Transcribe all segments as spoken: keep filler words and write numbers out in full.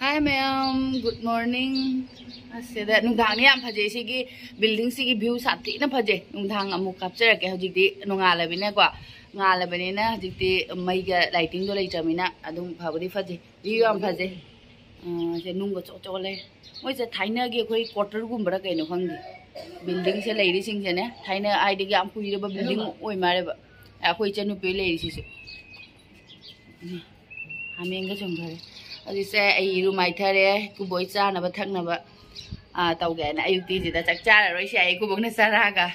Hi ꯃꯌꯥꯝ, good morning. ꯑꯁꯤꯗ ꯅꯨꯡꯗꯥꯡꯗꯤ ꯌꯥꯝ ꯐꯖꯩ, ꯁꯤꯒꯤ building ꯁꯤꯒꯤ view ꯁꯥꯊꯤꯅ ꯐꯖꯩ꯫ ꯅꯨꯡꯗꯥꯡ ꯑꯃꯨꯛ ꯀꯥꯞꯆꯔꯛꯀꯦ, ꯍꯧꯖꯤꯛꯇꯤ ꯅꯣꯡꯉꯥꯜꯂꯕꯅꯤꯅꯀꯣ, ꯉꯥꯜꯂꯕꯅꯤꯅ ꯍꯧꯖꯤꯛꯇꯤ ꯃꯩꯒ lighting ꯗꯣ ꯂꯩꯇ꯭ꯔꯕꯅꯤꯅ ꯑꯗꯨꯝ ꯐꯕꯨꯗꯤ ꯐꯖꯩ, view ꯌꯥꯝ ꯐꯖꯩ꯫ ꯑ, ꯁꯦ ꯅꯨꯡꯒ ꯆꯣꯠ ꯆꯣꯠ ꯂꯩ꯫ ꯃꯣꯏꯁꯦ ꯊꯥꯏꯅꯒꯤ ꯑꯩꯈꯣꯏ quarter ꯒꯨꯝꯕꯔ ꯀꯩꯅꯣ ꯈꯪꯗꯦ, building ꯁꯦ ꯂꯩꯔꯤꯁꯤꯡꯁꯦꯅꯦ, ꯊꯥꯏꯅ ꯍꯥꯏꯗꯤ ꯌꯥꯝ ꯀꯨꯏꯔꯕ building ꯑꯣꯏ ꯃꯥꯜꯂꯦꯕ꯫ ꯑꯩꯈꯣꯏ ꯏꯆꯟꯅꯨꯄꯤ ꯂꯩꯔꯤꯁꯤꯁꯨ꯫ ꯍꯥꯃꯦꯡꯒ ꯆꯣꯡꯊꯔꯦ꯫ ꯍꯧꯖꯤꯛꯁꯦ ꯑꯩ ꯏꯔꯨ ꯃꯥꯏꯊꯔꯦ, ꯏꯀꯨꯕꯣꯛ ꯆꯥꯅꯕ ꯊꯛꯅꯕ, ꯑꯥ, ꯇꯧꯒꯦ ꯍꯥꯏꯅ꯫ ꯑꯌꯨꯛꯇꯤꯁꯤꯗ ꯆꯥꯛ ꯆꯥꯔꯔꯣꯏꯁꯦ ꯑꯩ ꯏꯀꯨꯕꯣꯛꯅ ꯆꯥꯔꯛꯑꯒ꯫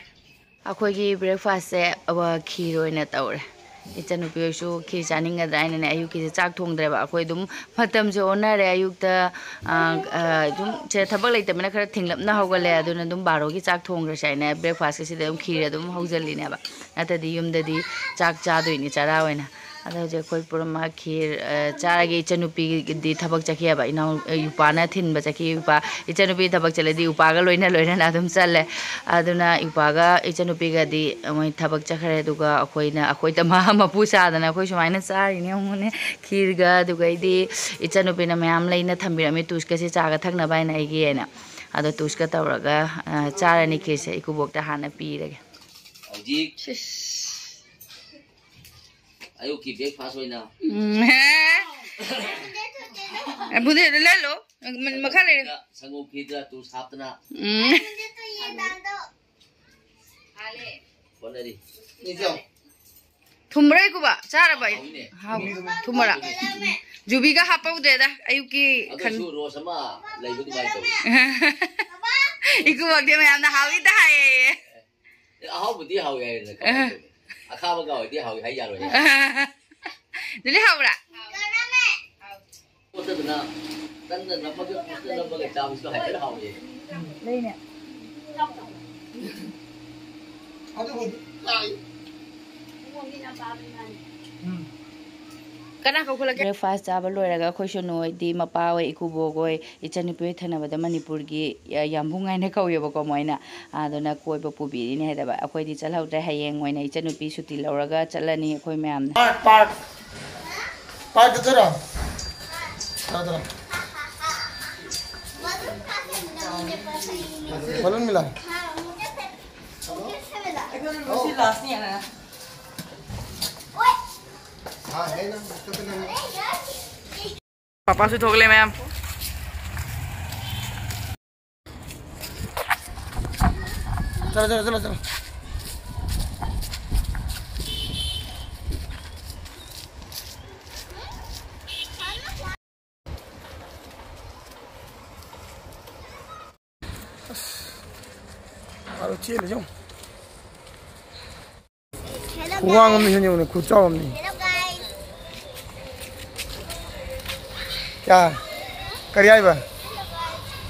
ꯑꯩꯈꯣꯏꯒꯤ breakfast ꯁꯦ, ꯑ, ꯈꯤꯔ ꯑꯣꯏꯅ ꯇꯧꯔꯦ꯫ ꯏꯆꯟꯅꯨꯄꯤ ꯍꯣꯏꯁꯨ ꯈꯤꯔ ꯆꯥꯅꯤꯡꯒꯗ꯭ꯔꯥ ꯍꯥꯏꯅꯅꯦ, ꯑꯌꯨꯛꯀꯤꯁꯦ ꯆꯥꯛ ꯊꯣꯡꯗ꯭ꯔꯦꯕ꯫ ꯑꯩꯈꯣꯏ ꯑꯗꯨꯝ ꯃꯇꯝꯁꯦ ꯑꯣꯟꯅꯔꯦ꯫ ꯑꯌꯨꯛꯇ, ꯑ, ꯑ, ꯑꯗꯨꯝ ꯁꯦ ꯊꯕꯛ ꯂꯩꯇꯕꯅꯤꯅ ꯈꯔ ꯊꯦꯡꯂꯞꯅ ꯍꯧꯒꯠꯂꯦ꯫ ꯑꯗꯨꯅ ꯑꯗꯨꯝ ꯕꯥꯔꯣꯒꯤ ꯆꯥꯛ ꯊꯣꯡꯈ꯭ꯔꯁꯦ ꯍꯥꯏꯅ breakfast ꯁꯤꯗ ꯑꯗꯨꯝ ꯈꯤꯔ ꯑꯗꯨꯝ ꯍꯧꯖꯤꯜꯂꯤꯅꯦꯕ꯫ ꯅꯠꯇ꯭ꯔꯗꯤ ꯌꯨꯝꯗꯗꯤ ꯆꯥꯛ ꯆꯥꯗꯣꯏꯅꯤ ꯆꯔꯥ ꯑꯣꯏꯅ꯫ ꯑꯗꯣ ꯍꯧꯖꯤꯛ ꯑꯩꯈꯣꯏ ꯄꯨꯔꯃ ꯈꯤꯔ, ꯑ, ꯆꯥꯔꯒꯦ꯫ ꯏꯆꯟꯅꯨꯄꯤꯒꯤꯗꯤ ꯊꯕꯛ ꯆꯠꯈꯤꯑꯕ, ꯏꯅꯥꯎ, ꯑ, ꯏꯄꯥꯅ ꯊꯤꯟꯕ ꯆꯠꯈꯤ꯫ ꯏꯄꯥ, ꯏꯆꯟꯅꯨꯄꯤ ꯊꯕꯛ ꯆꯠꯂꯗꯤ ꯏꯄꯥꯒ ꯂꯣꯏꯅ ꯂꯣꯏꯅꯅ ꯑꯗꯨꯝ ꯆꯠꯂꯦ꯫ ꯑꯗꯨꯅ ꯏꯄꯥꯒ ꯏꯆꯟꯅꯨꯄꯤꯒꯗꯤ ꯃꯣꯏ ꯊꯕꯛ ꯆꯠꯈ꯭ꯔꯦ꯫ ꯑꯗꯨꯒ ꯑꯩꯈꯣꯏꯅ, ꯑꯩꯈꯣꯏꯗ ꯃꯥ ꯃꯄꯨ ꯁꯥꯗꯅ ꯑꯩꯈꯣꯏ ꯁꯨꯃꯥꯏꯅ ꯆꯥꯔꯤꯅꯦ꯫ ꯌꯦꯡꯉꯨꯅꯦ, ꯈꯤꯔꯒ, ꯑꯗꯨꯒ ꯑꯩꯗꯤ ꯏꯆꯟꯅꯨꯄꯤꯅ ꯃꯌꯥꯝ ꯂꯩꯅ ꯊꯝꯕꯤꯔꯝꯃꯤ ꯇꯨꯁꯀꯁꯦ ꯆꯥꯒ ꯊꯛꯅꯕ ꯍꯥꯏꯅ ꯑꯩꯒꯤ ꯍꯥꯏꯅ꯫ ꯑꯗꯣ ꯇꯨꯁꯀ ꯇꯧꯔꯒ, ꯑ, ꯆꯥꯔꯅꯤ ꯈꯤꯔꯁꯦ꯫ ꯏꯀꯨꯕꯣꯛꯇ ꯍꯥꯟꯅ ꯄꯤꯔꯒꯦ꯫ ꯍꯧꯖꯤꯛ ꯁꯤꯁ꯫ ꯑꯌꯨꯛꯀꯤ breakfast ꯑꯣꯏꯅ꯫ ꯎꯝ, ꯍꯦ꯫ ꯑꯕꯨꯗꯤ ꯂꯩ ꯂꯣ꯫ ꯃ-, ꯃꯈꯥ ꯂꯩꯔꯦ꯫ ꯁꯪꯒꯣꯝ ꯈꯤꯔꯗ ꯇꯨꯁ ꯍꯥꯞꯇꯅ ꯎꯝ꯫ ꯍꯣꯠꯅꯔꯤ꯫ ꯊꯨꯝꯕ꯭ꯔꯥ ꯏꯀꯨꯕ? ꯆꯥꯔꯕ? ꯍꯥꯎꯏꯅꯦ꯫ ꯍꯥꯎ-, ꯊꯨꯝꯕꯔꯥ? ꯖꯨꯕꯤꯒ ꯍꯥꯞꯄꯧꯗꯦꯗ ꯑꯌꯨꯛꯀꯤ ꯑꯗꯨ ꯈꯟ-, ꯑꯣꯏꯁꯨ ꯔꯣꯁ ꯑꯃ ꯂꯩꯕ ꯑꯗꯨꯃꯥꯏꯅ ꯇꯧꯋꯤ꯫ ꯏꯀꯨꯕꯣꯛꯇꯤ ꯃꯌꯥꯝꯅ ꯍꯥꯎꯏꯗ ꯍꯥꯏꯌꯦ꯫ ꯑꯦ, ꯑꯍꯥꯎꯕꯗꯤ ꯍꯥꯎꯏ ꯍꯥꯏꯔꯦꯅ ꯀꯃꯥꯏꯅ ꯇꯧꯅꯤ? ꯑꯈꯥꯕ ꯀꯥꯎꯔꯗꯤ ꯍꯥꯎꯏ ꯍꯥꯏ ꯌꯥꯔꯣꯏ꯫ ꯖꯨꯂꯤ ꯍꯥꯎꯕ꯭ꯔꯥ? ꯄꯣꯠꯇꯗꯨꯅ ꯇꯟꯗ ꯅꯝꯃꯒ, ꯄꯣꯠꯇ ꯅꯝꯃꯒ ꯆꯥꯕꯁꯨ ꯍꯥꯏꯐꯦꯠ ꯍꯥꯎꯏ꯫ ꯂꯩꯅꯦ꯫ ꯑꯗꯨꯕꯨꯗꯤ ꯇꯥꯏ꯫ ꯎꯝ꯫ ꯀꯅꯥ ꯀꯧꯈꯠꯂꯛꯀꯦ? Breakfast ꯆꯥꯕ ꯂꯣꯏꯔꯒ ꯑꯩꯈꯣꯏ ꯁꯣꯅꯨ ꯍꯣꯏꯗꯤ ꯃꯄꯥ ꯍꯣꯏ, ꯏꯀꯨꯕꯣꯛ ꯍꯣꯏ, ꯏꯆꯟꯅꯨꯄꯤ ꯍꯣꯏ ꯊꯪꯅꯕꯗ ꯃꯅꯤꯄꯨꯔꯒꯤ ꯌꯥꯝꯕꯨꯡ ꯍꯥꯏꯅ ꯀꯧꯋꯦꯕꯀꯣ ꯃꯣꯏꯅ꯫ ꯑꯗꯨꯅ ꯀꯣꯏꯕ ꯄꯨꯕꯤꯔꯤꯅꯦ ꯍꯥꯏꯗꯕ꯫ ꯑꯩꯈꯣꯏꯗꯤ ꯆꯠꯍꯧꯗ꯭ꯔꯦ꯫ ꯍꯌꯦꯡ ꯑꯣꯏꯅ ꯏꯆꯟꯅꯨꯄꯤ ꯁꯨꯇꯤ ꯂꯧꯔꯒ ꯆꯠꯂꯅꯤ ꯑꯩꯈꯣꯏ ꯃꯌꯥꯝꯅ꯫ Park, park꯫ Park ꯆꯠꯇꯣꯏꯔꯣ? ꯆꯠꯇꯣꯏꯔꯣ? बलून मिला है। पापा से ठोक ले मैम। चलो, चलो, चलो, चलो। बारह चेल जाऊँ। हेलो, खुआ गाइस। हमने, हमने खुद चाव हमने। Hello, guys. क्या? करिया बा।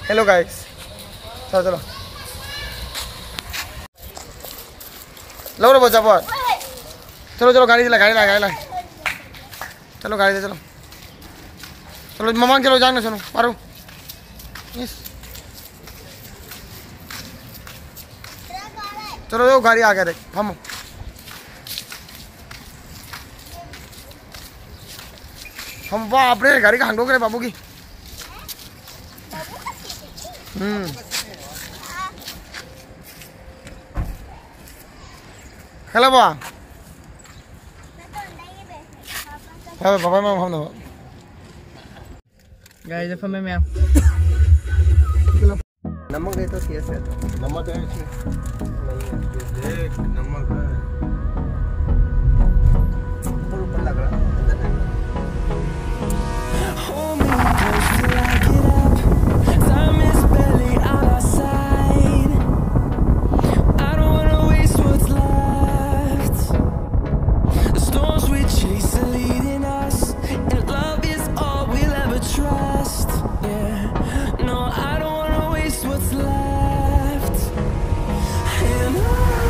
Hello, guys. चलो, चलो। लो रे बच्चा पर। चलो, चलो, गाड़ी चला, गाड़ी ला, गाड़ी ला। चलो, गाड़ी दे, चलो। चलो, ममांग चलो, जान ना सुनो, मारो। यस। चलो, वो गाड़ी आ गया, देख, हम। हम, बाप रे, गाड़ी का हंडो करे बाबू की। हम्म। हेलो बा। हाँ, पापा, मैं हम ना। गाइस, अब मैं, मैं नमक है तो कैसे है? नमक है इसमें? नहीं है। ये देख, नमक है। ऊपर, ऊपर लग रहा है, अंदर नहीं। Hold me close till I get up. Time is barely on our side. I don't wanna waste what's left. The storms we chase are leading us, and love is all we'll ever trust. Yeah, no, I don't wanna waste what's left. And on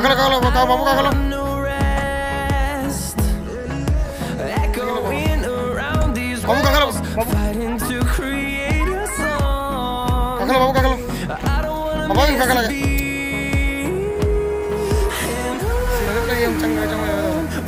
ꯀꯥꯈꯠꯂꯣ, ꯀꯥꯈꯠꯂꯣ, ꯀꯥꯈꯠꯂꯣ, ꯕꯥꯕꯨ, ꯀꯥꯈꯠꯂꯣ꯫ ꯕꯥꯕꯨ, ꯀꯥꯈꯠꯂꯣ, ꯕꯥꯕꯨ꯫ ꯀꯥꯈꯠꯂꯣ, ꯕꯥꯕꯨ, ꯀꯥꯈꯠꯂꯣ꯫ ꯕꯥꯕꯨ, ꯀꯥꯈꯠꯂꯒꯦ꯫ ꯁꯤꯗ ꯌꯦꯡꯉꯨ, ꯆꯪꯉꯣ, ꯆꯪꯉꯣ, ꯆꯪꯉꯣ꯫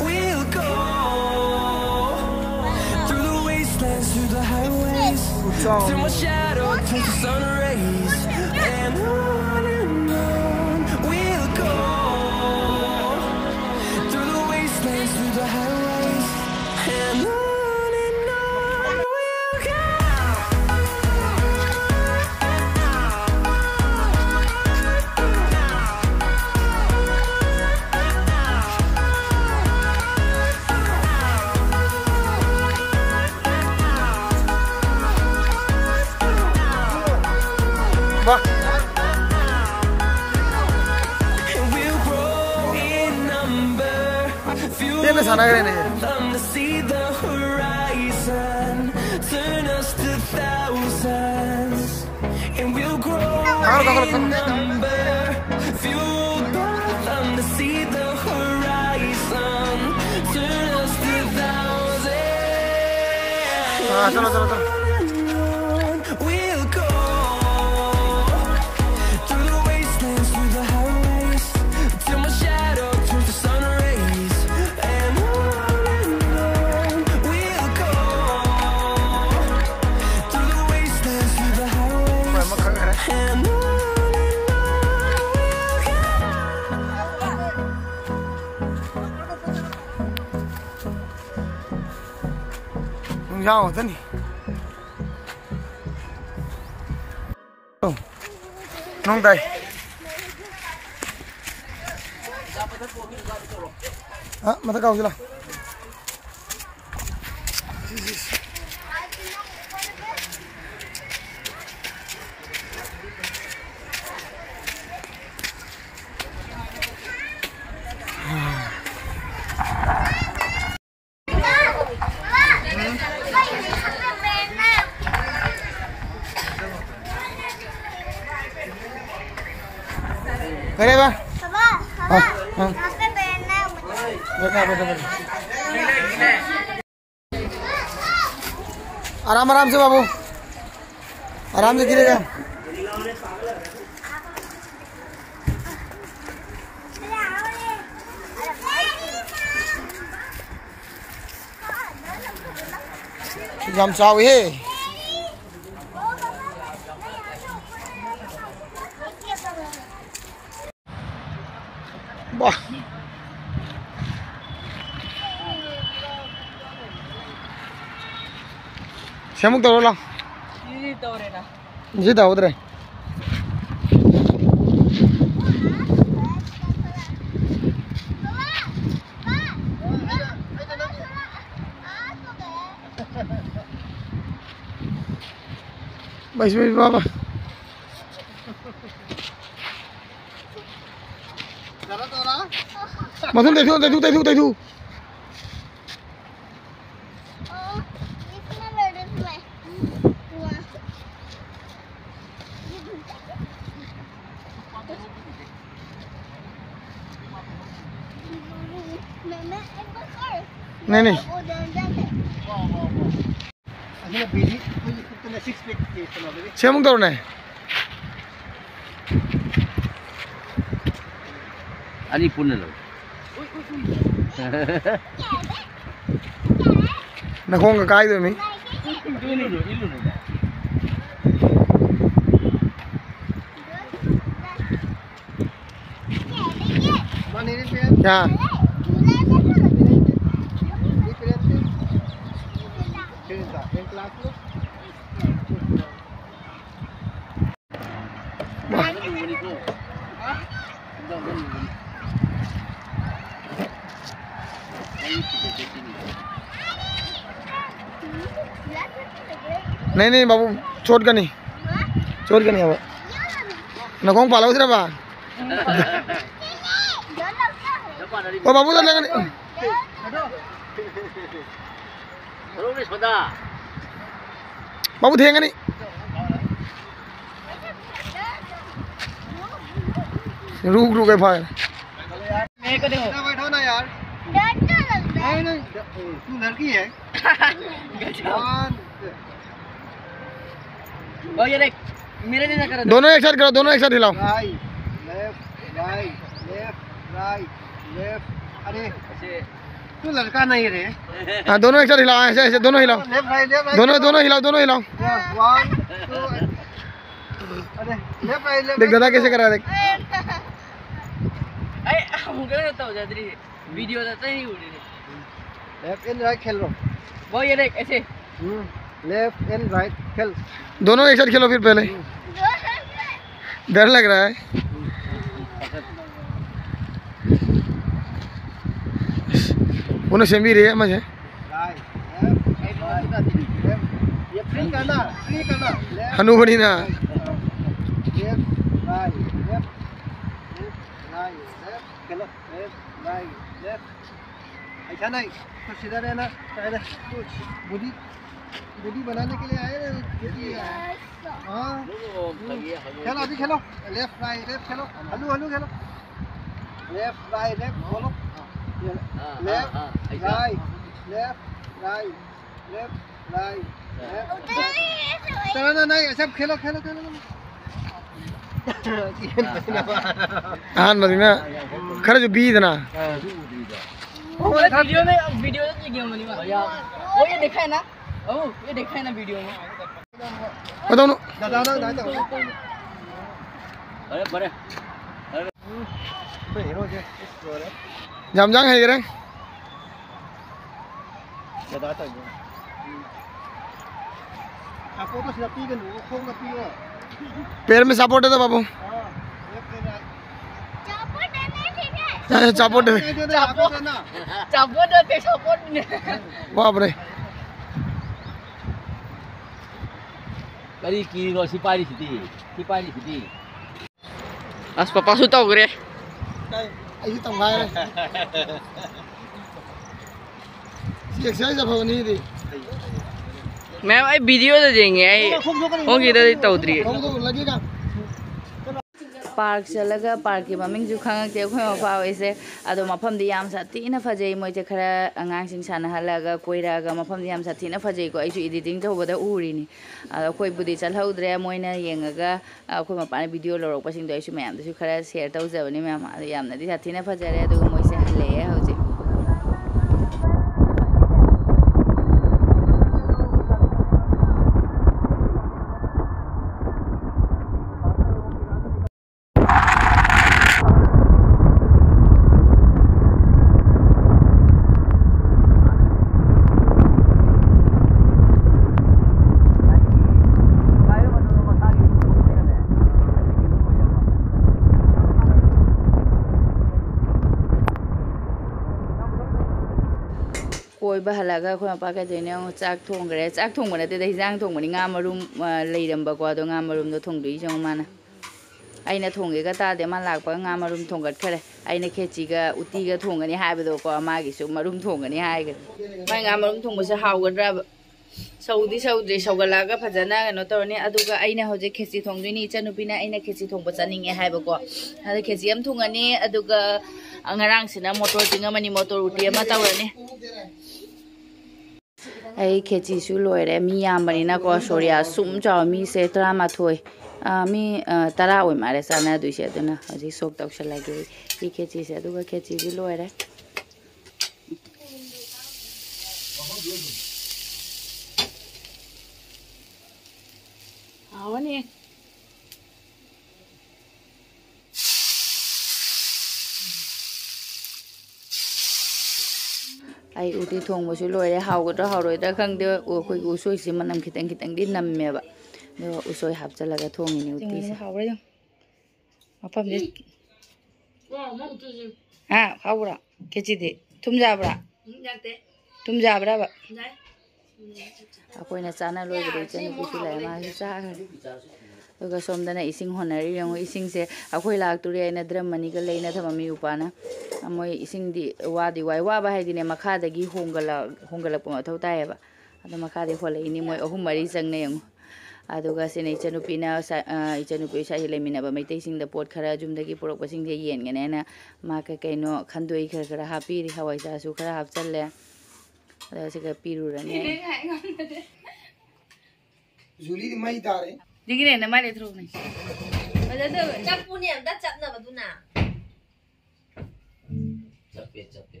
ꯄꯦꯟꯅ ꯁꯥꯟꯅꯈ꯭ꯔꯦꯅꯦ꯫ ꯀꯥꯈꯠꯂꯣ, ꯀꯥꯈꯠꯂꯣ, ꯀꯥꯈꯠꯂꯣ꯫ ꯑꯥ, ꯆꯠꯂꯣ, ꯆꯠꯂꯣ, ꯆꯠꯂꯣ꯫ ꯅꯨꯡꯖꯥꯎ ꯉꯥꯛꯇꯅꯤ꯫ ꯅꯣꯡ ꯇꯥꯏ꯫ ꯑ, ꯃꯊꯛ ꯀꯥꯎꯁꯤ ꯂꯥꯎ꯫ ꯀꯔꯤꯕ? हाँ, हाँ। यहाँ पे बैठना है मुझे। बैठना, बैठो, बैठो। आराम, आराम से बाबू, आराम से गिरेगा। ꯌꯥꯝ ꯆꯥꯎꯏꯍꯦ꯫ ꯕꯥ꯫ ꯁꯤ ꯑꯃꯨꯛ ꯇꯧꯔꯣ ꯂꯥꯎ꯫ ꯁꯤꯗꯤ ꯇꯧꯔꯦꯅ꯫ ꯁꯤ ꯇꯧꯍꯧꯗ꯭ꯔꯦ꯫ ꯕꯥꯏ, ꯁꯤ ꯕꯥꯏ, ꯕꯥ, ꯕꯥ꯫ ꯃꯊꯟ ꯇꯩꯊꯣꯛ, ꯇꯩꯊꯣꯛ, ꯇꯩꯊꯣꯛ, ꯇꯩꯊꯣꯛ꯫ नहीं, नहीं। ꯑꯗꯨꯅ ꯕꯤꯖꯤ ꯑꯩꯈꯣꯏꯒꯤ ꯄꯨꯛꯇꯅ ꯁꯤꯛꯁ ꯄꯦꯛ ꯇꯦꯁ ꯇꯧꯅꯕꯒꯤ꯫ ꯁꯤ ꯑꯃꯨꯛ ꯇꯧꯔꯨꯅꯦ꯫ ꯑꯅꯤ ꯄꯨꯟꯅ ꯂꯧ꯫ ꯅꯈꯣꯡꯒ ꯀꯥꯏꯗꯣꯏꯅꯤ꯫ ꯏꯜꯂꯨꯅꯨ, ꯏꯜꯂꯨꯅꯨ꯫ क्या? नहीं, नहीं बाबू, चोट का नहीं, चोट का नहीं है वो। नखोंग पाला उतरा बा। ओ बाबू, तो लगा नहीं। ꯃꯕꯨ ꯊꯦꯡꯒꯅꯤ꯫ ꯔꯨꯛ ꯔꯨꯛ ꯑꯩ ꯐꯥꯏ꯫ सीधा बैठो ना यार। डर तो लगता है। नहीं, नहीं, ड-, तू लड़की है। गजब। वन, और ये देख, मेरे जैसा करो। दोनों एक साथ करो, दोनों एक साथ हिलाओ। Right, left, right, left, right, left. अरे, ऐसे। तू लड़का नहीं रे। हाँ, दोनों एक साथ हिलाओ, ऐसे, ऐसे दोनों हिलाओ। Left, right, left, right. दोनों, दोनों हिलाओ, दोनों हिलाओ। One, two. अरे, लेफ्ट, राइट, लेफ्ट, देख राइट, दादा कैसे लेफ्ट। करा, देख। अरे, हम गलत होता हो जाती है। वीडियो रहता ही नहीं उड़ी। लेफ्ट एंड राइट खेल लो। वो ये देख, ऐसे। हम्म, लेफ्ट एंड राइट खेल। दोनों एक साथ खेलो फिर पहले। डर लग रहा है। उन्हें सेमी रे मजे। Right, left, right, left. ये फ्री करना, फ्री करना। लेफ्ट, हनु बनी ना। Left, right, left, left, right, left, खेलो, लेफ्ट, राइट, लेफ्ट। ऐसा नहीं, तो सीधा रहना, पहले कुछ बॉडी, बॉडी बनाने के लिए आए ना, इसलिए आए। हाँ। खेलो, अभी खेलो। लेफ्ट, राइट, लेफ्ट खेलो। हलू, हलू खेलो। लेफ्ट, राइट, लेफ्ट बोलो। हाँ, हाँ, लेफ्ट, हाँ, ऐसा। Right, left, right, left, right, left. उधर ही है, तो चलो ना, नहीं, सब खेलो, खेलो, खेलो, खेलो। हाँ, मदीना। खर्च बीज ना। वो वीडियो में, वीडियो में गेम बनी हुआ। वो ये देखा है ना? ओ, ये देखा है ना वीडियो में? बताओ ना। अरे, बड़े। जाम जाम है ये रे। पैर में सपोर्ट है तो बाबू। चापोट है। चापोट है, चापोट है। बाप रे। करी की रो सिपारी सिटी, सिपारी सिटी। ꯑꯁ, ꯄꯄꯥꯁꯨ ꯇꯧꯈ꯭ꯔꯦ꯫ ꯑꯩꯁꯨ ꯇꯧꯈꯥꯏꯔꯦ꯫ ꯁꯤ ꯑꯦꯛꯁꯔꯁꯥꯏꯁ ꯑꯐꯕꯅꯤ ꯁꯤꯗꯤ꯫ ꯃꯌꯥꯝ, ꯑꯩ ꯚꯤꯗꯤꯑꯣꯗ ꯌꯦꯡꯉꯦ, ꯑꯩ ꯈꯣꯡꯒꯤꯗꯗꯤ ꯇꯧꯗ꯭ꯔꯤ꯫ ꯈꯣꯡꯗꯣ ꯂꯒꯦꯒ꯫ ꯄꯥꯔꯛ ꯆꯠꯂꯒ ꯄꯥꯔꯛꯀꯤ ꯃꯃꯤꯡꯁꯨ ꯈꯪꯉꯛꯇꯦ ꯑꯩꯈꯣꯏ ꯃꯄꯥ ꯍꯣꯏꯁꯦ꯫ ꯑꯗꯣ ꯃꯐꯝꯗꯤ ꯌꯥꯝ ꯁꯥꯊꯤꯅ ꯐꯖꯩ꯫ ꯃꯣꯏꯁꯦ ꯈꯔ ꯑꯉꯥꯡꯁꯤꯡ ꯁꯥꯟꯅꯍꯜꯂꯒ ꯀꯣꯏꯔꯛꯑꯒ ꯃꯐꯝꯗꯤ ꯌꯥꯝ ꯁꯥꯊꯤꯅ ꯐꯖꯩꯀꯣ꯫ ꯑꯩꯁꯨ ꯏꯗꯤꯇꯤꯡ ꯇꯧꯕꯗ ꯎꯔꯤꯅꯤ꯫ ꯑꯗꯣ ꯑꯩꯈꯣꯏꯕꯨꯗꯤ ꯆꯠꯍꯧꯗ꯭ꯔꯦ꯫ ꯃꯣꯏꯅ ꯌꯦꯡꯉꯒ ꯑꯩꯈꯣꯏ ꯃꯄꯥꯅ ꯚꯤꯗꯤꯑꯣ ꯂꯧꯔꯛꯄꯁꯤꯡꯗꯣ ꯑꯩꯁꯨ ꯃꯌꯥꯝꯗꯁꯨ ꯈꯔ ꯁꯦꯌꯔ ꯇꯧꯖꯕꯅꯤ ꯃꯌꯥꯝ꯫ ꯑꯗꯣ ꯌꯥꯝꯅꯗꯤ ꯁꯥꯊꯤꯅ ꯐꯖꯔꯦ꯫ ꯑꯗꯨꯒ ꯃꯣꯏꯁꯦ ꯍꯜꯂꯛꯑꯦ ꯍꯧꯖꯤꯛ꯫ ꯀꯣꯏꯕ ꯍꯜꯂꯛꯑꯒ ꯑꯩꯈꯣꯏ ꯃꯄꯥ ꯀꯩꯗꯧꯔꯤꯅꯣ ꯌꯦꯡꯉꯣ, ꯆꯥꯛ ꯊꯣꯡꯈ꯭ꯔꯦ꯫ ꯆꯥꯛ ꯊꯣꯡꯕ ꯅꯠꯇꯦꯗ, ꯍꯤꯟꯖꯥꯡ ꯊꯣꯡꯕꯅꯤ꯫ ꯉꯥ ꯃꯔꯨꯝ, ꯑ, ꯂꯩꯔꯝꯕꯀꯣ, ꯑꯗꯣ ꯉꯥ ꯃꯔꯨꯝꯗꯣ ꯊꯣꯡꯗꯣꯛꯏꯁꯦ ꯌꯦꯡꯉꯣ ꯃꯥꯅ꯫ ꯑꯩꯅ ꯊꯣꯡꯒꯦꯒ ꯇꯥꯗꯦ, ꯃꯥ ꯂꯥꯛꯄꯒ ꯉꯥ ꯃꯔꯨꯝ ꯊꯣꯡꯒꯠꯈꯔꯦ꯫ ꯑꯩꯅ ꯈꯦꯆꯤꯒ ꯎꯇꯤꯒ ꯊꯣꯡꯒꯅꯤ ꯍꯥꯏꯕꯗꯣꯀꯣ, ꯃꯥꯒꯤꯁꯨ ꯃꯔꯨꯝ ꯊꯣꯡꯒꯅꯤ ꯍꯥꯏꯈ꯭ꯔꯦ꯫ ꯃꯥꯏ ꯉꯥ ꯃꯔꯨꯝ ꯊꯣꯡꯕꯁꯦ ꯍꯥꯎꯒꯗ꯭ꯔꯕ? ꯁꯧꯗꯤ ꯁꯧꯗ꯭ꯔꯤ, ꯁꯧꯒꯠꯂꯛꯑꯒ ꯐꯖꯅ ꯀꯩꯅꯣ ꯇꯧꯔꯅꯤ꯫ ꯑꯗꯨꯒ ꯑꯩꯅ ꯍꯧꯖꯤꯛ ꯈꯦꯆꯤ ꯊꯣꯡꯗꯣꯏꯅꯤ, ꯏꯆꯟꯅꯨꯄꯤꯅ ꯑꯩꯅ ꯈꯦꯆꯤ ꯊꯣꯡꯕ ꯆꯠꯅꯤꯡꯉꯦ ꯍꯥꯏꯕꯀꯣ꯫ ꯑꯗ ꯈꯦꯆꯤ ꯑꯃ ꯊꯣꯡꯉꯅꯤ, ꯑꯗꯨꯒ ꯉꯔꯥꯡꯁꯤꯅ ꯃꯣꯇꯣꯔ ꯇꯤꯡ ꯑꯃꯅꯤ, ꯃꯣꯇꯣꯔ ꯎꯇꯤ ꯑꯃ ꯇꯧꯔꯅꯤ꯫ ꯑꯩ ꯈꯦꯆꯤꯁꯨ ꯂꯣꯏꯔꯦ꯫ ꯃꯤ ꯌꯥꯝꯕꯅꯤꯅꯀꯣ, ꯁꯣꯔꯤꯌꯥ ꯁꯨꯝ ꯆꯥꯎ, ꯃꯤꯁꯦ ꯇꯔꯥꯃꯥꯊꯣꯏ, ꯑꯥ, ꯃꯤ, ꯑꯥ, ꯇꯔꯥ ꯑꯣꯏ ꯃꯥꯜꯂꯦ ꯆꯥꯅꯗꯣꯏꯁꯦ꯫ ꯑꯗꯨꯅ ꯍꯧꯖꯤꯛ ꯁꯣꯛ ꯇꯧꯁꯜꯂꯒꯦ ꯑꯩ ꯈꯦꯆꯤꯁꯦ꯫ ꯑꯗꯨꯒ ꯈꯦꯆꯤꯁꯨ ꯂꯣꯏꯔꯦ꯫ ꯍꯥꯎꯔꯅꯤ꯫ ꯑꯩ ꯎꯇꯤ ꯊꯣꯡꯕꯁꯨ ꯂꯣꯏꯔꯦ꯫ ꯍꯥꯎꯒꯗ꯭ꯔꯥ ꯍꯥꯎꯔꯣꯏꯗ꯭ꯔꯥ ꯈꯪꯗꯦ꯫ ꯑꯩꯈꯣꯏꯒꯤ ꯎꯁꯣꯏꯁꯤ ꯃꯅꯝ ꯈꯤꯇꯪ ꯈꯤꯇꯪꯗꯤ ꯅꯝꯃꯦꯕ꯫ ꯑꯗꯣ ꯎꯁꯣꯏ ꯍꯥꯞꯆꯤꯜꯂꯒ ꯊꯣꯡꯉꯤꯅꯦ ꯎꯇꯤꯁꯦ꯫ ꯍꯥꯎꯔꯦ ꯑꯗꯨꯝ꯫ ꯃꯐꯝꯁꯦ꯫ ꯍꯥ, ꯍꯥꯎꯕ꯭ꯔꯥ? ꯈꯦꯆꯤꯗꯤ ꯊꯨꯝ ꯌꯥꯕ꯭ꯔꯥ? ꯊꯨꯝ ꯌꯥꯕ꯭ꯔꯕ? ꯑꯩꯈꯣꯏꯅ ꯆꯥꯅ ꯂꯣꯏꯕꯗ ꯏꯆꯟꯅꯨꯄꯤꯁꯨ ꯂꯥꯛꯑꯦ, ꯃꯥꯁꯨ ꯆꯥꯈ꯭ꯔꯦ꯫ ꯑꯗꯨꯒ ꯁꯣꯝꯗꯅ ꯏꯁꯤꯡ ꯍꯣꯟꯅꯔꯤ꯫ ꯌꯦꯡꯉꯨ, ꯏꯁꯤꯡꯁꯦ ꯑꯩꯈꯣꯏ ꯂꯥꯛꯇꯣꯔꯤ ꯍꯥꯏꯅ ꯗ꯭ꯔꯝ ꯑꯅꯤꯒ ꯂꯩꯅ ꯊꯝꯃꯝꯃꯤ ꯎꯄꯥꯅ꯫ ꯃꯣꯏ ꯏꯁꯤꯡꯗꯤ ꯋꯥꯗꯤ ꯋꯥꯏ꯫ ꯋꯥꯕ ꯍꯥꯏꯗꯤꯅꯦ, ꯃꯈꯥꯗꯒꯤ ꯍꯣꯡꯒꯠꯂꯛ-, ꯍꯣꯡꯒꯠꯂꯛꯄ ꯃꯊꯧ ꯇꯥꯏꯌꯦꯕ꯫ ꯑꯗꯣ ꯃꯈꯥꯗꯒꯤ ꯍꯣꯜꯂꯛꯏꯅꯤ꯫ ꯃꯣꯏ ꯑꯍꯨꯝ ꯃꯔꯤ ꯆꯪꯅ ꯌꯦꯡꯉꯨ꯫ ꯑꯗꯨꯒ ꯁꯤꯅ ꯏꯆꯟꯅꯨꯄꯤꯅ ꯁ-, ꯑ, ꯏꯆꯟꯅꯨꯄꯤ ꯁ꯭ꯋꯥꯏꯗ ꯂꯩꯃꯤꯟꯅꯕ ꯃꯩꯇꯩꯁꯤꯡꯗ ꯄꯣꯠ ꯈꯔ ꯌꯨꯝꯗꯒꯤ ꯄꯨꯔꯛꯄꯁꯤꯡꯁꯦ ꯌꯦꯟꯒꯅꯦꯅ ꯃꯥ ꯀꯩ ꯀꯩꯅꯣ ꯈꯟꯗꯣꯛꯏ, ꯈꯔ ꯈꯔ ꯍꯥꯞꯄꯤꯔꯤ, ꯍꯋꯥꯏꯖꯥꯔꯁꯨ ꯈꯔ ꯍꯥꯞꯆꯜꯂꯦ꯫ ꯑꯗꯣ ꯁꯤꯒ ꯄꯤꯔꯨꯔꯅꯤ꯫ ꯖꯨꯂꯤꯗꯤ ꯃꯩ ꯇꯥꯔꯦ꯫ ꯗꯤꯒꯤꯅꯦ ꯅꯃꯥꯏ ꯂꯩꯊꯣꯛꯅꯦ꯫ ꯐꯖꯗꯕ꯫ ꯆꯞꯄꯨꯅꯦ ꯑꯝꯇ ꯆꯞꯅꯕꯗꯨꯅ꯫ ꯆꯞꯄꯦ, ꯆꯞꯄꯦ꯫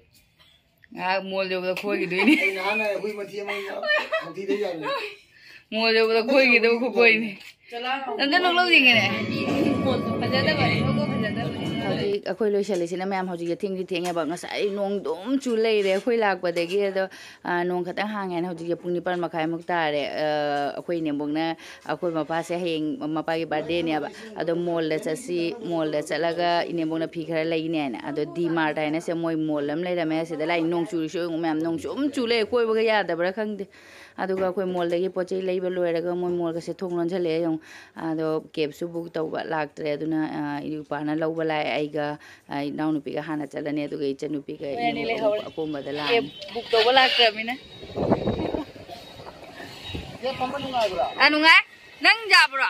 ꯉꯥꯏꯍꯥꯛ ꯃꯣꯜ ꯌꯧꯕꯗ ꯈꯣꯏꯈꯤꯗꯣꯏꯅꯤ꯫ ꯑꯩ ꯅꯍꯥꯟ ꯍꯨꯏ ꯃꯊꯤ ꯑꯃ ꯍꯥꯎꯊꯤꯗ ꯌꯥꯜꯂꯦ꯫ ꯃꯣꯜ ꯌꯧꯕꯗ ꯈꯣꯏꯈꯤꯗꯕ ꯈꯨꯀꯣꯏꯅꯤ꯫ ꯑꯝꯇ ꯅꯣꯛꯂꯧꯁꯤꯒꯦꯅꯦ꯫ ꯐꯖꯗꯕꯅꯦ, ꯅꯣꯛꯄ ꯐꯖꯗꯕꯅꯦ꯫ ꯍꯧꯖꯤꯛ ꯑꯩꯈꯣꯏ ꯂꯣꯏꯁꯤꯜꯂꯤꯁꯤꯅ ꯃꯌꯥꯝ ꯍꯧꯖꯤꯛꯁꯦ ꯊꯦꯡꯗꯤ ꯊꯦꯡꯉꯦꯕ꯫ ꯉꯁꯥꯏ ꯅꯣꯡ ꯑꯗꯨꯝ ꯆꯨ ꯂꯩꯔꯦ ꯑꯩꯈꯣꯏ ꯂꯥꯛꯄꯗꯒꯤ꯫ ꯑꯗꯣ, ꯑ, ꯅꯣꯡ ꯈꯤꯇꯪ ꯍꯥꯡꯉꯦꯅ ꯍꯧꯖꯤꯛꯁꯦ ꯄꯨꯡ ꯅꯤꯄꯥꯟ ꯃꯈꯥꯏꯃꯨꯛ ꯇꯥꯔꯦ꯫ ꯑ, ꯑꯩꯈꯣꯏ ꯏꯅꯦꯝꯕꯣꯛꯅ ꯑꯩꯈꯣꯏ ꯃꯄꯥꯁꯦ ꯍꯌꯦꯡ ꯃꯄꯥꯒꯤ ꯕꯥꯔꯗꯦꯅꯦꯕ꯫ ꯑꯗꯣ ꯃꯣꯜꯗ ꯆꯠꯁꯤ, ꯃꯣꯜꯗ ꯆꯠꯂꯒ ꯏꯅꯦꯝꯕꯣꯛꯅ ꯐꯤ ꯈꯔ ꯂꯩꯅꯦꯅ꯫ ꯑꯗꯣ ꯗꯤ ꯃꯥꯔꯠ ꯍꯥꯏꯅ ꯁꯦ ꯃꯣꯏ ꯃꯣꯜ ꯑꯃ ꯂꯩꯔꯝꯃꯦ꯫ ꯁꯤꯗ ꯂꯥꯛꯏ ꯅꯣꯡ ꯆꯨꯔꯤꯁꯨ ꯌꯦꯡꯉꯨ ꯃꯌꯥꯝ, ꯅꯣꯡ ꯁꯨꯝ ꯆꯨ ꯂꯩ, ꯀꯣꯏꯕꯒ ꯌꯥꯗꯕ꯭ꯔꯥ ꯈꯪꯗꯦ꯫ ꯑꯗꯨꯒ ꯑꯩꯈꯣꯏ ꯃꯣꯜꯗꯒꯤ ꯄꯣꯠ ꯆꯩ ꯂꯩꯕ ꯂꯣꯏꯔꯒ ꯃꯣꯏ ꯃꯣꯜꯒꯁꯦ ꯊꯣꯡ ꯂꯣꯟꯁꯤꯜꯂꯛꯑꯦ ꯌꯦꯡꯉꯨ꯫ ꯑꯗꯣ ꯀꯦꯞꯁꯨ ꯕꯨꯛ ꯇꯧꯕ ꯂꯥꯛꯇ꯭ꯔꯦ꯫ ꯑꯗꯨꯅ, ꯑ, ꯏꯅꯥꯎꯄꯥꯅ ꯂꯧꯕ ꯂꯥꯛꯑꯦ, ꯑꯩꯒ, ꯑ, ꯏꯅꯥꯎꯅꯨꯄꯤꯒ ꯍꯥꯟꯅ ꯆꯠꯂꯅꯤ, ꯑꯗꯨꯒ ꯏꯆꯟꯅꯨꯄꯤꯒ ꯃꯣꯏ ꯑꯅꯤ ꯏꯅꯦꯝꯕꯣꯛ ꯂꯩꯍꯧꯔꯦ꯫ ꯑꯄꯣꯝꯕꯗ ꯂꯥꯛꯑꯅꯤ꯫ ꯀꯦꯞ ꯕꯨꯛ ꯇꯧꯕ ꯂꯥꯛꯇ꯭ꯔꯕꯅꯤꯅ꯫ ꯌꯦ, ꯐꯝꯕ ꯅꯨꯡꯉꯥꯏꯕ꯭ꯔꯥ? ꯑ, ꯅꯨꯡꯉꯥꯏ꯫ ꯅꯪ ꯌꯥꯕ꯭ꯔꯣ?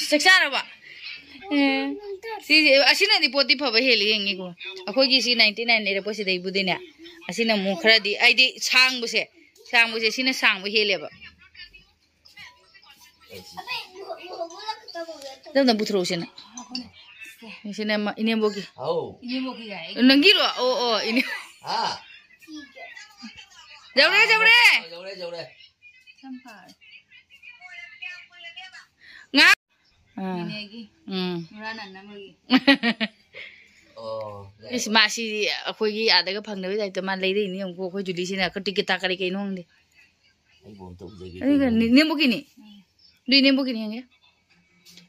ꯆꯥꯛ ꯆꯥꯔꯕꯣ? ꯑꯦ, ꯁꯤꯁꯦ, ꯑꯁꯤꯅꯗꯤ ꯄꯣꯠꯇꯤ ꯐꯕ ꯍꯦꯜꯂꯤ, ꯌꯦꯡꯉꯤꯀꯣ꯫ ꯑꯩꯈꯣꯏꯒꯤ ꯁꯤ ninety nine ꯂꯩꯔꯛꯄꯁꯤꯗꯩꯕꯨꯗꯤꯅꯦ, ꯑꯁꯤꯅ ꯑꯃꯨꯛ ꯈꯔꯗꯤ, ꯍꯥꯏꯗꯤ ꯁꯥꯡꯕꯁꯦ, ꯁꯥꯡꯕꯁꯦ ꯁꯤꯅ ꯁꯥꯡꯕ ꯍꯦꯜꯂꯦꯕ꯫ ꯇꯞꯅ ꯄꯨꯊꯣꯔꯛꯎꯁꯦ ꯅꯪ꯫ ꯁꯤꯅ ꯃ-, ꯏꯅꯦꯝꯕꯣꯛꯀꯤ꯫ ꯑꯧ꯫ ꯅꯪꯒꯤꯔꯣ? ꯑꯣ, ꯑꯣ, ꯏꯅꯦ-, ꯍꯥ? ꯌꯧꯔꯦ, ꯌꯧꯔꯦ꯫ ꯌꯧꯔꯦ, ꯌꯧꯔꯦ꯫ ꯉꯥ-, ꯑꯥ꯫ ꯎꯝ꯫ ꯑꯣ, ꯏꯁ, ꯃꯥꯁꯤ ꯑꯩꯈꯣꯏꯒꯤ ꯑꯥꯗꯒ ꯐꯪꯗꯕꯩ ꯇꯥꯏꯞꯇ ꯃꯥ ꯂꯩꯔꯛꯏꯅꯤ꯫ ꯌꯦꯡꯉꯨꯀꯣ, ꯑꯩꯈꯣꯏ ꯖꯨꯂꯤꯁꯤꯅ ꯇꯤꯛꯀꯦꯠ ꯀꯔꯤ ꯀꯩꯅꯣ ꯈꯪꯗꯦ꯫ ꯑꯩꯕꯨ ꯑꯝꯇ ꯎꯖꯒꯦ ꯑꯗꯨꯒ ꯀꯩꯅꯣꯅꯦ꯫ ꯅꯦꯝꯕꯣꯛꯀꯤꯅꯤ꯫ ꯑꯗꯨꯏ ꯅꯦꯝꯕꯣꯛꯀꯤꯅꯤ ꯌꯦꯡꯒꯦ꯫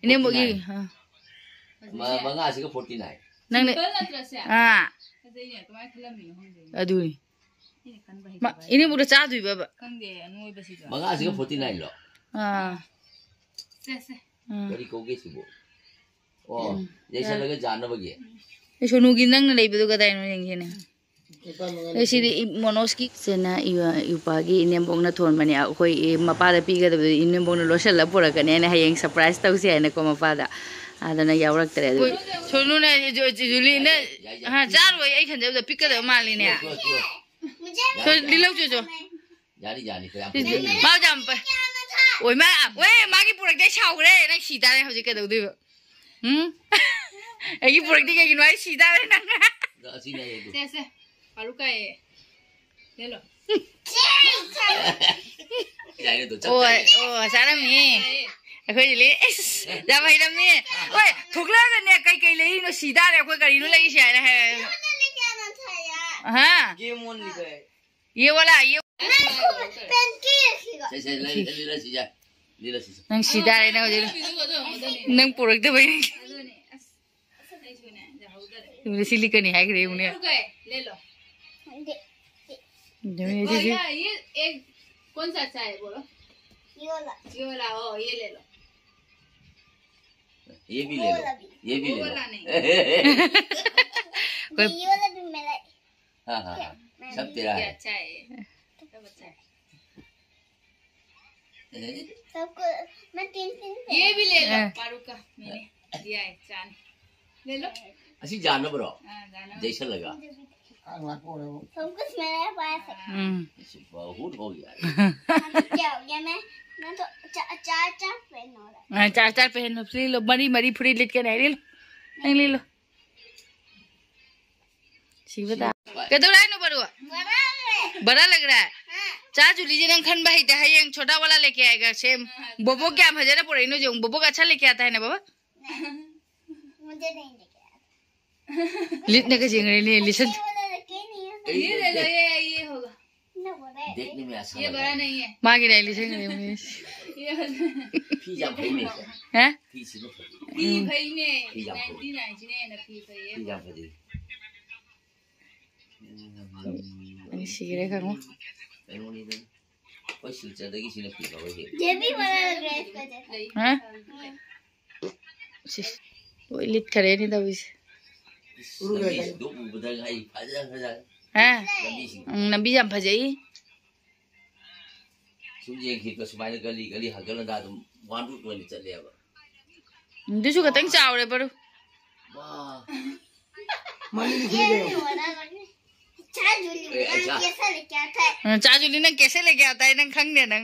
ꯏꯅꯦꯝꯕꯣꯛꯀꯤ꯫ Forty nine. ꯑꯥ꯫ ꯃ-, ꯃꯉꯥꯁꯤꯒ ꯐꯣꯔꯇꯤ ꯅꯥꯏꯟ꯫ ꯅꯪꯅ ꯁꯤꯝꯄꯜ ꯅꯠꯇ꯭ꯔꯁꯦ? ꯑꯥ꯫ ꯐꯖꯩꯅꯦ, ꯀꯃꯥꯏꯅ ꯈꯜꯂꯝꯃꯤꯅꯣ ꯈꯪꯗꯦ꯫ ꯑꯗꯨꯅꯤ꯫ ꯑꯩꯅ ꯈꯟꯕ ꯃ-, ꯍꯩꯇꯕ ꯍꯥꯏꯗꯤ ꯏꯅꯦꯝꯕꯣꯛꯇ ꯆꯥꯗꯣꯏꯕꯕ? ꯈꯪꯗꯦ, ꯑꯅꯣꯏꯕꯁꯤꯒ꯫ ꯃꯉꯥꯁꯤꯒ ꯐꯣꯔꯇꯤ ꯅꯥꯏꯟ ꯂꯣ? ꯑꯥ꯫ ꯁꯦ, ꯁꯦ꯫ ꯑꯥ꯫ ꯀꯔꯤ ꯀꯧꯒꯦ ꯁꯤꯕꯨ? ꯑꯣ, ꯎꯝ꯫ ꯌꯩꯁꯜꯂꯒ ꯌꯥꯅꯕꯒꯤ? ꯑꯦ, ꯁꯣꯅꯨꯒꯤ ꯅꯪꯅ ꯂꯩꯕꯗꯣ ꯀꯗꯥꯏꯅꯣ ꯌꯦꯡꯁꯤꯅꯦ꯫ ꯑꯦ, ꯁꯤꯗꯤ ꯏ-, ꯃꯣꯅꯣꯁꯀꯤ꯫ ꯁꯤꯅ ꯏ-, ꯏꯄꯥꯒꯤ ꯏꯅꯦꯝꯕꯣꯛꯅ ꯊꯣꯟꯕꯅꯦ꯫ ꯑꯩꯈꯣꯏ ꯏ-, ꯃꯄꯥꯗ ꯄꯤꯒꯗꯕꯗꯨ ꯏꯅꯦꯝꯕꯣꯛꯅ ꯂꯣꯠꯁꯤꯜꯂ ꯄꯨꯔꯛꯀꯅꯤ ꯍꯥꯏꯅ ꯍꯌꯦꯡ ꯁꯔꯄ꯭ꯔꯥꯏꯁ ꯇꯧꯁꯤ ꯍꯥꯏꯅꯀꯣ ꯃꯄꯥꯗ꯫ ꯑꯗꯨꯅ ꯌꯥꯎꯔꯛꯇ꯭ꯔꯦ ꯑꯗꯨ꯫ ꯍꯣꯏ, ꯁꯣꯅꯨꯅ ꯖꯨ-, ꯖꯨ-, ꯖꯨꯂꯤꯅ, ꯌꯥꯏ, ꯌꯥꯏ, ꯌꯥꯏ꯫ ꯍꯥ, ꯆꯥꯔꯣꯏ, ꯑꯩ ꯈꯟꯖꯕꯗ ꯄꯤꯛꯀꯗꯕ ꯃꯥꯜꯂꯤꯅꯦ꯫ ꯆꯣ, ꯆꯣ, ꯆꯣ꯫ ꯁꯣ-, ꯂꯤꯂꯧ ꯆꯣ, ꯆꯣ꯫ ꯌꯥꯅꯤ, ꯌꯥꯅꯤ, ꯀꯌꯥꯝ ꯁꯤꯗꯤ ꯄꯤꯛꯏ? ꯃꯥ ꯌꯥꯝ ꯄ-, ꯑꯣꯏ ꯃꯥ, ꯑꯣꯏ ꯃꯥꯒꯤ ꯄꯨꯔꯛꯇꯦ, ꯁꯥꯎꯈ꯭ꯔꯦ, ꯅꯪ ꯁꯤ ꯇꯥꯔꯦ ꯍꯧꯖꯤꯛ ꯀꯩꯗꯧꯗꯣꯏꯕ? ꯎꯝ? ꯑꯩꯒꯤ ꯄꯨꯔꯛꯇꯦ ꯀꯩꯒꯤꯅꯣ ꯍꯥꯏ ꯁꯤ ꯇꯥꯔꯦ ꯅꯪ꯫ ꯑꯁꯤꯅꯦ ꯑꯩ ꯑꯗꯨ꯫ ꯁꯦ, ꯁꯦ, ꯄꯥꯔꯨ ꯀꯥꯏꯌꯦ꯫ ꯂꯦ ꯂꯣ꯫ ꯌꯥꯏꯅꯦ ꯑꯗꯨ, ꯆꯞ ꯑꯣ, ꯆꯥꯏꯅꯦ꯫ ꯑꯣ, ꯆꯥꯔꯝꯃꯤ꯫ ꯌꯥꯏꯌꯦ꯫ ꯑꯩꯈꯣꯏꯗꯤ ꯂꯩ-, ꯑꯦꯁ, ꯌꯥꯝ ꯍꯩꯔꯝꯃꯤ꯫ ꯍꯣꯏ, ꯊꯣꯛꯂꯛꯑꯒꯅꯦ ꯀꯩꯀꯩ ꯂꯩꯔꯤꯅꯣ ꯁꯤ ꯇꯥꯔꯦ ꯑꯩꯈꯣꯏ ꯀꯔꯤꯅꯣ ꯂꯩꯔꯤꯁꯦ ꯍꯥꯏꯅ ꯍꯥꯏꯔ-, ꯍꯥ? ꯒꯦꯝ ꯑꯣꯟꯂꯤ ꯀꯩ꯫ ये वाला, ये ꯁꯦ, ꯁꯦ, ꯂꯩ-, ꯂꯩ-, ꯂꯩ-, ꯁꯤ ꯌꯥꯏ꯫ ꯂꯤꯂꯥ ꯁꯤꯁꯦ꯫ ꯅꯪ ꯁꯤ ꯇꯥꯔꯦ, ꯅꯪ ꯍꯧꯖꯤꯛ꯫ ꯅꯪ ꯄꯨꯔꯛꯇꯕꯩ꯫ ꯑꯗꯨꯅꯦ, ꯑꯁ, ꯑꯁ, ꯑꯩꯁꯨꯅꯦ, ꯌꯥꯍꯧꯗꯔꯦ꯫ ꯌꯦꯡꯉꯨꯅꯦ, ꯁꯤ ꯂꯤꯛꯀꯅꯤ ꯍꯥꯏꯈ꯭ꯔꯦ, ꯌꯦꯡꯉꯨꯅꯦ꯫ ꯂꯦ ꯂꯣ꯫ ꯑꯗꯨꯅꯦ, ꯑꯣ, ꯁꯤꯁꯦ꯫ ꯌꯥ, ये एक कौन सा अच्छा है, बोलो? ये वाला। ये वाला, ओ, ये ले लो। ये भी ले लो। ये भी ले लो। वो वाला नहीं। कोई ये वाला भी मेरा है। हाँ, हाँ, हाँ। सब तेरा ये है। अच्छा है। सब अच्छा है। हैं? सबको, मैं तीन तीन ये भी ले लो, हाँ। पारू का मैंने दिया है, चांद। ले लो। असी जानो bro। हाँ, जानो। जैसा लगा। सबकुछ मेरे पास है। हम्म। ऐसे बहुत हो गया है। अभी क्या हो गया? मैं, मैं तो चा-, चार चार पहन हो रहा है। हाँ, चार चार पहन लो, ले लो, मरी मरी फुरी लिट के नहीं, ले लो। नहीं, ले लो। ठीक बता। किधर आए नो बरुआ? बड़ा लग रहा है। बड़ा लग रहा है? हाँ। ꯆꯥ ꯖꯨꯂꯤꯁꯦ ꯅꯪ ꯈꯟꯕ ꯍꯩꯇꯦ꯫ ꯍꯌꯦꯡ ꯆꯣꯇꯥ ꯋꯥꯂꯥ ꯂꯦꯀꯦ ꯑꯥꯌꯦꯒꯥ ꯁꯦꯝ꯫ ꯕꯣꯕꯣꯛ ꯀꯌꯥꯝ ꯐꯖꯅ ꯄꯨꯔꯛꯏꯅꯣ ꯌꯦꯡꯉꯨ꯫ ꯕꯣꯕꯣꯛ ꯑꯆꯥ ꯂꯦꯀꯦ ꯑꯥꯇꯥ ꯍꯥꯏꯅ ꯕꯣꯕꯣꯛ꯫ मुझे नहीं लेके आया। ꯂꯤꯠꯅꯒ ꯌꯦꯡꯉꯨꯅꯦ, ꯂꯤꯁꯟ꯫ अच्छे वाला लेके नहीं है। ये ले लो, ये, ये होगा। ना बोला है। देखने में ऐसा ये लग रहा बड़ा है। नहीं है। ꯃꯥꯒꯤꯅꯦ, ꯂꯤꯁꯟꯒ꯭ꯔꯦ꯫ ये वाला। फी ꯌꯥꯝ ꯐꯩꯅꯦ꯫ ꯍꯥ? ꯐꯤꯁꯤꯅ ꯐꯖꯩ꯫ फी ꯎꯝ꯫ ꯐꯩꯅꯦ꯫ फी ꯌꯥꯝ ꯐꯩ꯫ नाइनटी नाइन ने ना फी ꯐꯩꯌꯦ꯫ फी ꯌꯥꯝ ꯐꯖꯩ꯫ ꯑꯩ ꯁꯤꯔꯦ ꯈꯪꯉꯣ꯫ ꯑꯩꯉꯣꯟꯗ ꯑꯩꯈꯣꯏ ꯁꯤꯜꯆꯔꯗꯒꯤ ꯁꯤꯅ ꯐꯤ ꯂꯧꯔ ꯍꯦꯛ꯫ ये भी बड़ा लग रहा है इसका जैसा। ꯍꯥ? ꯁꯤꯁ, ꯂꯣꯏ ꯂꯤꯠꯈꯔꯦꯅꯦ ꯇꯧꯔꯤꯁꯦ꯫ ꯂꯝꯕꯤꯁꯤꯡꯗꯣ ꯎꯕꯗ ꯑꯩ ꯐꯖ ꯐꯖ ꯍꯥ? ꯂꯝꯕꯤꯁꯤꯡ꯫ ꯎꯝ, ꯂꯝꯕꯤ ꯌꯥꯝ ꯐꯖꯩ꯫ ꯁꯨꯝ ꯌꯦꯡꯈꯤꯕꯗ ꯁꯨꯃꯥꯏꯅ ꯒꯂꯤ ꯒꯂꯤ ꯍꯟꯒꯠ ꯍꯟꯗꯥ ꯑꯗꯨꯝ ꯋꯥꯟ ꯔꯨꯠ ꯑꯣꯏꯅ ꯆꯠꯂꯦꯕ꯫ ꯑꯗꯨꯁꯨ ꯈꯇꯪ ꯆꯥꯎꯔꯦ, ꯄꯔꯨ꯫ ꯋꯥ꯫ ये भी बड़ा लग रहा है। चार झूली ए, में अच्छा। कैसा लेके आता है? हाँ, चार झूली ना कैसे लेके आता है, ना खंग ने ना।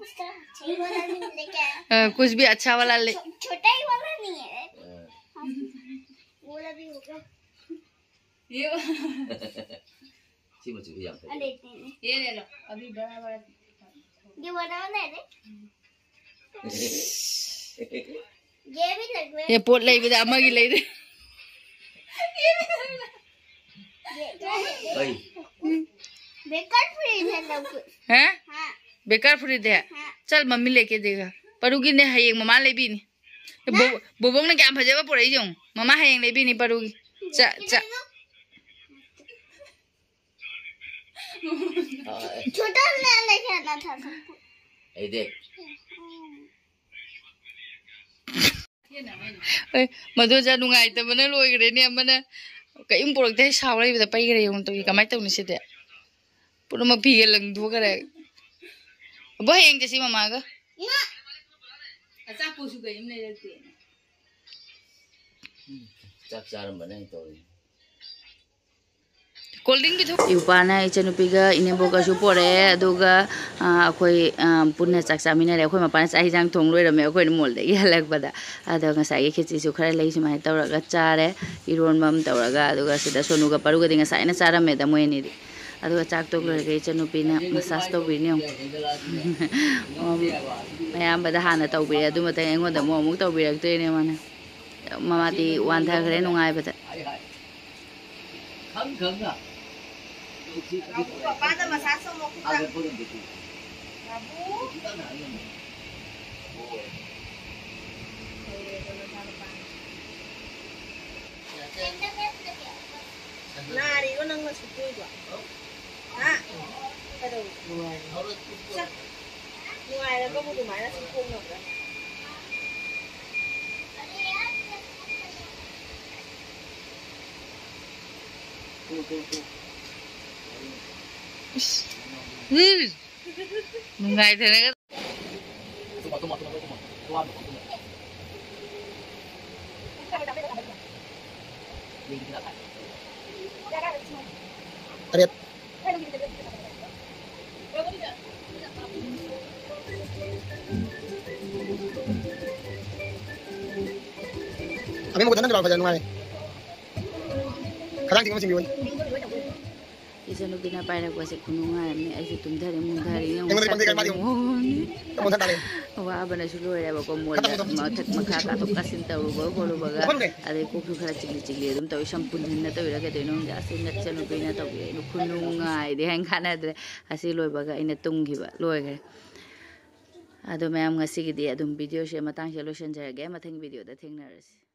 उसका अच्छा ही वाला नहीं लेके आया। हाँ, कुछ भी अच्छा वाला ले। छो-, छोटा ही वाला नहीं है। हाँ। वो वाला भी होगा। ये वाला। ꯁꯤ ꯃꯆꯨꯁꯦ ꯌꯥꯝ ꯐꯖꯩ꯫ अरे, इतने में। ये ले लो, अभी बड़ा बड़ा। ये बड़ा वाला है रे। ये भी लग रहा है। ये ꯄꯣꯠ ꯂꯩꯕꯗ ꯑꯃꯒꯤ ꯂꯩꯔꯦ꯫ ये क्या है? ꯀꯩ? बेकार फ्रिज है सब कुछ। हैं? हाँ। बेकार फ्रिज है? हाँ। चल, मम्मी लेके देगा। ꯄꯔꯨꯒꯤꯅꯦ, ꯍꯌꯦꯡ ꯃꯃꯥ ꯂꯩꯕꯤꯅꯤ꯫ ꯕꯣ-, ꯕꯣꯕꯣꯛꯅ ꯀꯌꯥꯝ ꯐꯖꯕ ꯄꯨꯔꯛꯏ ꯌꯦꯡꯉꯨ꯫ ꯃꯃꯥ ꯍꯌꯦꯡ ꯂꯩꯕꯤꯅꯤ ꯄꯔꯨꯒꯤ꯫ ꯆ-, ꯆ-, छोटा वाला लेके आना था सबको। ए, देख। ꯑꯦ, ꯃꯗꯨꯖꯥ ꯅꯨꯡꯉꯥꯏꯇꯕꯅ ꯂꯣꯏꯈ꯭ꯔꯦꯅꯦ꯫ ꯑꯃꯅ ꯀꯔꯤꯝ ꯄꯨꯔꯛꯇꯦ, ꯁꯥꯎ ꯂꯩꯕꯗ ꯄꯩꯈ꯭ꯔꯦ꯫ ꯌꯦꯡꯉꯨ ꯇꯧꯏ, ꯀꯃꯥꯏꯅ ꯇꯧꯅꯤ ꯁꯤꯗꯤ? ꯄꯨꯝꯅꯃꯛ ꯐꯤꯒ ꯂꯪꯊꯣꯛꯈ꯭ꯔꯦ꯫ ꯑꯕꯣ, ꯍꯌꯦꯡ ꯆꯠꯁꯤ ꯃꯃꯥꯒ꯫ ꯑꯆꯥꯄꯣꯠꯁꯨ ꯀꯔꯤꯝ ꯂꯩꯔꯛꯇꯦ꯫ ꯆꯥꯛ ꯆꯥꯔꯝꯕꯅꯦ ꯇꯧꯔꯤ꯫ Call drink ꯄꯤꯊꯣꯛ꯫ ꯏꯎꯄꯥꯅ ꯏꯆꯟꯅꯨꯄꯤꯒ ꯏꯅꯦꯝꯕꯣꯛꯀꯁꯨ ꯄꯣꯔꯛꯑꯦ, ꯑꯗꯨꯒ, ꯑ, ꯑꯩꯈꯣꯏ, ꯑ, ꯄꯨꯟꯅ ꯆꯥꯛ ꯆꯥꯃꯤꯟꯅꯔꯦ꯫ ꯑꯩꯈꯣꯏ ꯃꯄꯥꯅ ꯆꯥꯛ ꯍꯤꯟꯖꯥꯡ ꯊꯣꯡ ꯂꯣꯏꯔꯝꯃꯦ, ꯑꯩꯈꯣꯏꯅ ꯃꯣꯜꯗꯒꯤ ꯍꯜꯂꯛꯄꯗ꯫ ꯑꯗꯣ ꯉꯁꯥꯏꯒꯤ ꯈꯦꯆꯤꯁꯨ ꯈꯔ ꯂꯩ, ꯁꯨꯃꯥꯏꯅ ꯇꯧꯔꯒ ꯆꯥꯔꯦ, ꯏꯔꯣꯟꯕ ꯑꯃ ꯇꯧꯔꯒ꯫ ꯑꯗꯨꯒ ꯁꯤꯗ ꯁꯣꯅꯨꯒ ꯄꯔꯨꯒꯗꯤ ꯉꯁꯥꯏꯅ ꯆꯥꯔꯝꯃꯦꯗ ꯃꯣꯏ ꯑꯅꯤꯗꯤ꯫ ꯑꯗꯨꯒ ꯆꯥꯛ ꯇꯣꯛ ꯂꯣꯏꯔꯒ ꯏꯆꯟꯅꯨꯄꯤꯅ ꯃꯁꯥꯁ ꯇꯧꯕꯤꯅꯤ ꯌꯦꯡꯉꯨ꯫ ꯑꯣ, ꯑꯌꯥꯝꯕꯗ ꯍꯥꯟꯅ ꯇꯧꯕꯤꯔꯦ, ꯑꯗꯨ ꯃꯊꯪ ꯑꯩꯉꯣꯟꯗ ꯑꯃꯨꯛ ꯑꯃꯨꯛ ꯇꯧꯕꯤꯔꯛꯇꯣꯏꯅꯦ ꯃꯥꯅ꯫ ꯃꯃꯥꯗꯤ ꯋꯥꯟꯊꯈ꯭ꯔꯦ ꯅꯨꯡꯉꯥꯏꯕꯗ꯫ ꯄꯥꯄꯥꯗ ꯃꯁꯥꯁ ꯇꯧ ꯃꯈꯨꯠꯇ꯫ ꯕꯥꯕꯨ꯫ ꯅꯥꯔꯤꯔꯣ ꯅꯪꯅ ꯁꯨꯛꯇꯣꯏꯗꯣ? ꯍꯥ? ꯀꯩꯗꯧꯔꯤꯅꯣ? ꯆꯠ꯫ ꯅꯨꯡꯉꯥꯏꯔꯒꯕꯨ ꯑꯗꯨꯃꯥꯏꯅ ꯁꯨꯝ ꯊꯣꯛꯅꯕ꯭ꯔꯥ? ꯏꯁ! ꯎꯝ! ꯅꯨꯡꯉꯥꯏꯊꯔꯒ꯫ ꯇꯔꯦꯠ꯫ ꯑꯕꯦꯝ, ꯃꯈꯨꯠꯇ ꯅꯝꯖꯤꯜꯂꯣ, ꯐꯖꯅ ꯅꯨꯡꯉꯥꯏꯔꯦ꯫ ꯈꯗꯥꯡ ꯊꯤꯡꯕ ꯑꯃ ꯆꯤꯡꯕꯤꯌꯨꯅꯦ꯫ ꯏꯆꯟꯅꯨꯄꯤꯅ ꯄꯥꯏꯔꯛꯄꯁꯦ ꯈꯨꯅꯨꯡꯉꯥꯏ ꯑꯃꯅꯤ꯫ ꯑꯩꯁꯨ ꯇꯨꯝꯊꯔꯦ, ꯃꯨꯟꯊꯔꯦ, ꯌꯦꯡꯉꯨ, ꯑꯩꯉꯣꯟꯗꯗꯤ ꯄꯟꯖ ꯀꯥꯏ ꯃꯥꯗꯤ ꯁꯛꯇꯨꯒꯤ ꯃꯑꯣꯡꯅꯤ꯫ ꯇꯞꯅ ꯃꯨꯟꯊꯠ ꯇꯥꯔꯦ꯫ ꯋꯥꯕꯅꯁꯨ ꯂꯣꯏꯔꯦꯕꯀꯣ, ꯃꯣꯟꯗ ꯈꯔ ꯇꯞꯅ ꯃꯨꯟꯊꯠ꯫ ꯃꯊꯛ ꯃꯈꯥ ꯀꯥꯊꯣꯛ ꯀꯥꯁꯤꯟ ꯇꯧꯔꯨꯕ ꯈꯣꯠꯂꯨꯕꯒ꯫ ꯂꯧꯈꯠꯂꯨꯒꯦ꯫ ꯑꯗꯩ ꯀꯣꯛꯁꯨ ꯈꯔ ꯆꯤꯛꯂꯤ ꯆꯤꯛꯂꯤ ꯑꯗꯨꯝ ꯇꯧꯏ꯫ ꯁꯝꯄꯨꯟꯁꯤꯟꯅ ꯇꯧꯔꯤꯔꯥ ꯀꯩꯗꯧꯔꯤꯅꯣ ꯈꯪꯗꯦ꯫ ꯑꯁ, ꯏꯆꯟꯅꯨꯄꯤꯅ ꯇꯧꯕꯤꯔꯛꯏꯅꯦ, ꯈꯨꯅꯨꯡꯉꯥꯏꯗꯤ ꯍꯥꯏꯅ ꯀꯥꯟꯅꯗ꯭ꯔꯦ꯫ ꯑꯁꯤ ꯂꯣꯏꯕꯒ ꯑꯩꯅ ꯇꯨꯝꯈꯤꯕ ꯂꯣꯏꯈ꯭ꯔꯦ꯫ ꯑꯗꯣ ꯃꯌꯥꯝ, ꯉꯁꯤꯒꯤꯗꯤ ꯑꯗꯨꯝ ꯚꯤꯗꯤꯑꯣꯁꯦ ꯃꯇꯥꯡꯁꯤꯗ ꯂꯣꯏꯁꯤꯟꯖꯔꯒꯦ꯫ ꯃꯊꯪ ꯚꯤꯗꯤꯑꯣꯗ ꯊꯦꯡꯅꯔꯁꯤ꯫